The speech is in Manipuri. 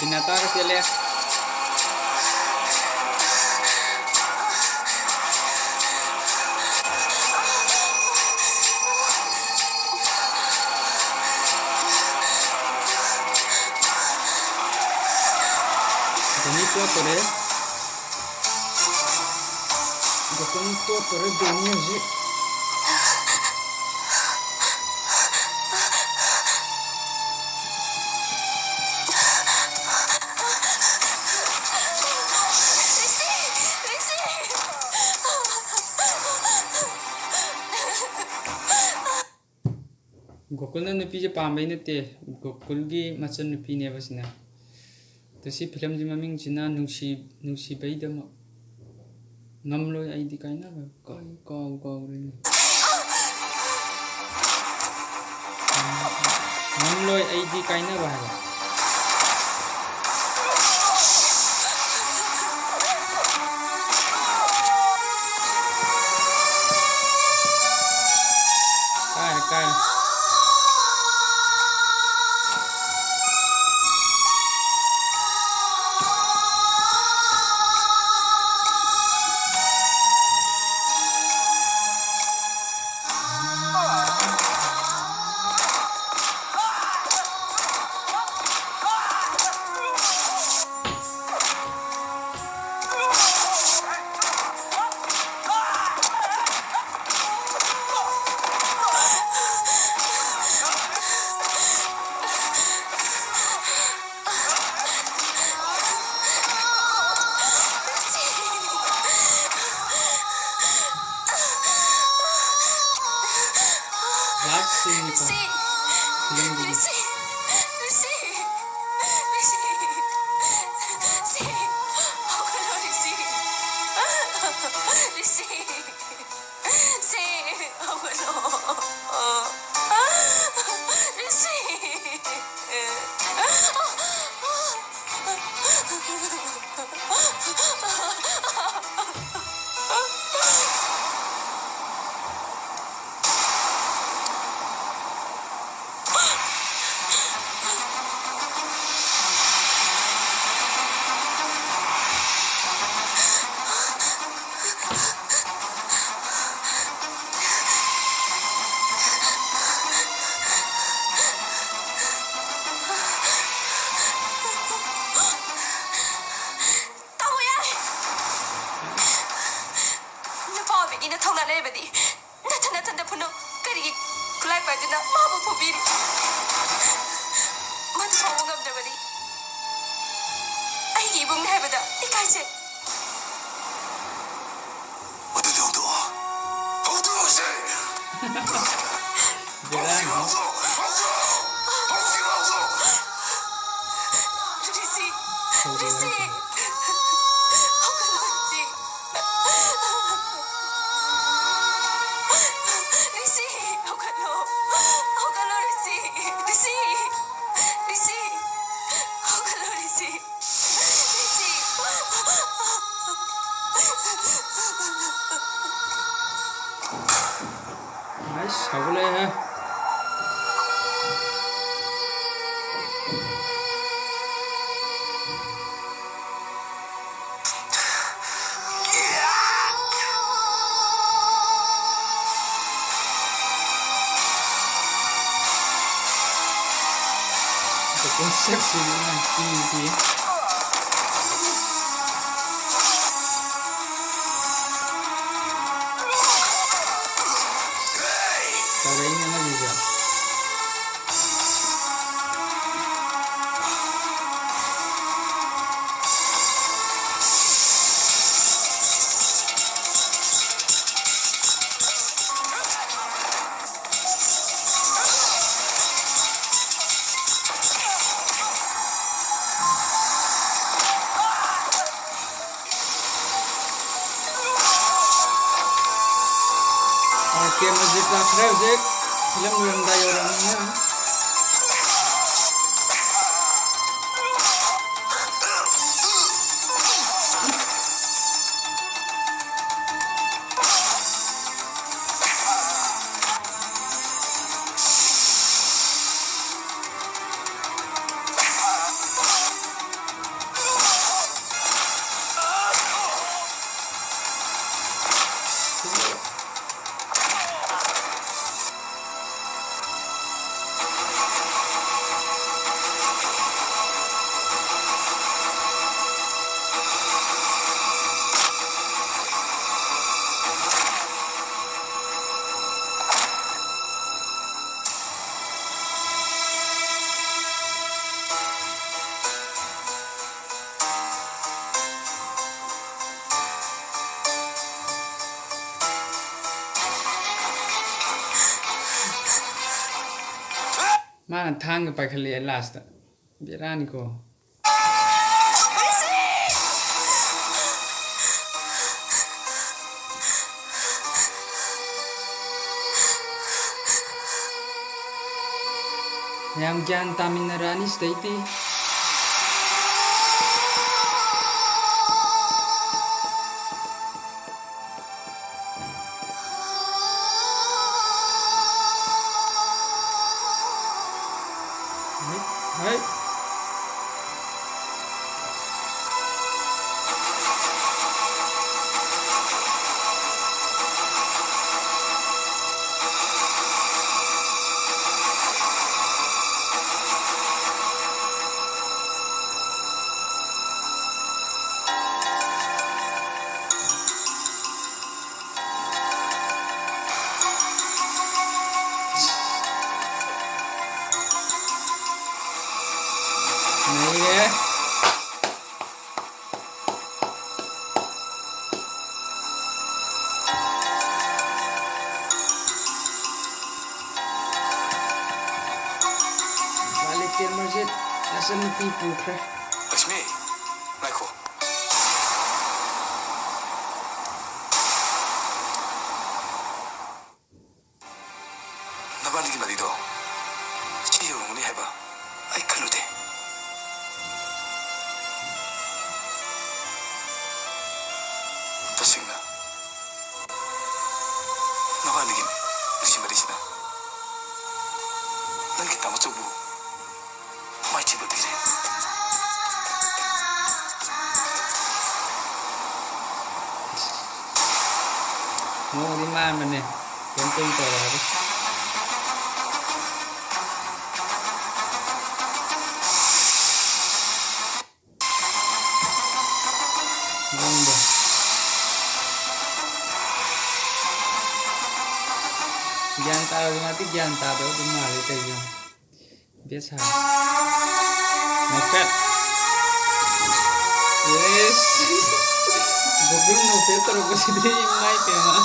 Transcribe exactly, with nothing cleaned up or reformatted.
ꯄꯤꯅꯥꯇꯥꯒ ꯆꯦꯜꯂꯦ꯫ ꯗꯣꯅꯤ ꯇꯣꯛꯇꯣꯔꯦ꯫ ꯒꯣꯀꯨꯜ ꯇꯣꯛꯇꯣꯔꯦ ꯗꯣꯅꯤ ꯍꯧꯖꯤꯛ꯫ ꯒꯣꯀꯨꯜꯅ ꯅꯨꯄꯤꯁꯦ ꯄꯥꯝꯕꯩ ꯅꯠꯇꯦ, ꯒꯣꯀꯨꯜꯒꯤ ꯃꯆꯟꯅꯨꯄꯤꯅꯦꯕ ꯁꯤꯅ꯫ ꯑꯗꯣ ꯁꯤ ꯐꯤꯂꯝꯁꯤ ꯃꯃꯤꯡꯁꯤꯅ ꯅꯨꯡꯁꯤ-, ꯅꯨꯡꯁꯤꯕꯩꯗꯃꯛ꯫ ꯉꯝꯂꯣꯏ ꯑꯩꯗꯤ ꯀꯥꯏꯅꯕ꯫ ꯀꯥꯎ-, ꯀꯥꯎ-, ꯀꯥꯎꯔꯦꯅꯦ꯫ ꯉꯝꯂꯣꯏ ꯑꯩꯗꯤ ꯀꯥꯏꯅꯕ ꯍꯥꯏꯕ꯫ ꯀꯥꯏꯔꯦ, ꯀꯥꯏꯔꯦ꯫ Last scene ꯅꯤꯀꯣ ꯐꯤꯂꯝꯒꯤ꯫ ꯑꯩꯒꯤ ꯈꯨꯠꯂꯥꯏ ꯄꯥꯏꯗꯨꯅ ꯃꯥꯕꯨ ꯐꯨꯕꯤꯔꯤ꯫ ꯃꯗꯨ ꯐꯥꯎꯕ ꯉꯝꯗ꯭ꯔꯕꯗꯤ ꯑꯩꯒꯤ ꯏꯕꯨꯡꯅꯤ ꯍꯥꯏꯕꯗ ꯏꯀꯥꯏꯖꯩ꯫ ꯃꯗꯨꯗꯤ ꯍꯧꯗꯣꯛꯑꯣ꯫ ꯍꯧꯗꯣꯛꯑꯁꯦ! ꯕꯦꯔꯥꯅꯤ꯫ ꯍꯧꯗꯣꯛꯑꯣ! ꯍꯧꯗꯣꯛꯑꯣ! ꯍꯧꯗꯣꯛꯑꯣ! ꯔꯤꯁꯤ! ꯍꯧꯗꯣꯛꯑꯣ ꯔꯤꯁꯤ! ꯍꯥꯏꯁꯤꯅꯤ꯫ ꯍꯧꯒꯠꯂꯣ, ꯔꯤꯁꯤ! ꯔꯤꯁꯤ, ꯍꯧꯒꯠꯂꯣ! ꯍꯧꯒꯠꯂꯣ, ꯔꯤꯁꯤ! ꯔꯤꯁꯤ! ꯔꯤꯁꯤ! ꯍꯧꯒꯠꯂꯣ, ꯔꯤꯁꯤ! ꯔꯤꯁꯤ! ꯑꯁ, ꯍꯧꯒꯠꯂꯛꯑꯦꯍꯦ꯫ ꯇꯧꯔꯛꯏꯅꯦ ꯑꯃꯁꯤꯁꯨ꯫ ꯑꯥꯔ ꯀꯦ ꯃ꯭ꯌꯨꯖꯤꯛ ꯂꯥꯛꯈ꯭ꯔꯦ ꯍꯧꯖꯤꯛ꯫ ꯐꯤꯂꯝ ꯂꯣꯏꯔꯝꯗꯥꯏ ꯌꯧꯔꯕꯅꯤꯅ꯫ ꯃꯥꯅ ꯊꯥꯡꯒ ꯄꯥꯏꯈꯠꯂꯛꯑꯦ ꯂꯥꯁꯇ꯫ ꯕꯦꯔꯥꯅꯤꯀꯣ꯫ ꯃꯌꯥꯝ ꯒ꯭ꯌꯥꯟ ꯇꯥꯃꯤꯟꯅꯔꯛꯑꯅꯤ ꯁꯤꯗꯩꯗꯤ꯫ ꯍꯩ, ꯍꯩ꯫ ꯅꯩꯔꯦ꯫ ꯋꯥꯂꯤꯗ ꯇꯦꯃꯔꯖꯤꯠ ꯃꯆꯟꯅꯨꯄꯤ ꯄꯨꯈ꯭ꯔꯦ꯫ ꯂꯛꯁꯃꯤ, ꯉꯥꯏꯈꯣ꯫ ꯅꯕꯥꯅꯤꯒꯤ ꯃꯔꯤꯗꯣ ꯁꯤ ꯌꯧꯔꯝꯒꯅꯤ ꯍꯥꯏꯕ ꯑꯩ ꯈꯜꯂꯨꯗꯦ꯫ ꯇꯁꯦꯡꯅ ꯅꯕꯥꯅꯤꯒꯤ ꯅꯨꯡꯁꯤ ꯃꯔꯤꯁꯤꯅ ꯅꯪꯒꯤ ꯇꯥꯃꯣꯆꯧꯕꯨ ꯃꯥꯏꯊꯤꯕ ꯄꯤꯔꯦ꯫ ꯃꯑꯣꯡꯗꯤ ꯃꯥꯟꯕꯅꯦ꯫ ꯀꯩꯝ ꯀꯩꯝ ꯇꯧꯔꯛꯑꯔꯣꯏ꯫ ꯃꯑꯣꯡꯗꯣ꯫ ꯒ꯭ꯌꯥꯟ ꯇꯥꯔꯁꯨ ꯃꯥꯗꯤ ꯒ꯭ꯌꯥꯟ ꯇꯥꯗꯕ ꯑꯗꯨꯝ ꯃꯥꯜꯂꯦ ꯇꯧꯔꯤꯁꯦ꯫ ꯕꯦꯁ ꯍꯥꯏ꯫ ꯅꯣꯛꯐꯦꯠ꯫ ꯌꯦꯁ꯫ ꯕꯣꯕꯤꯟ ꯅꯣꯛꯐꯦꯠ ꯇꯧꯔꯛꯄꯁꯤꯗꯤ ꯏꯃꯥꯏ ꯄꯦꯝꯃ꯫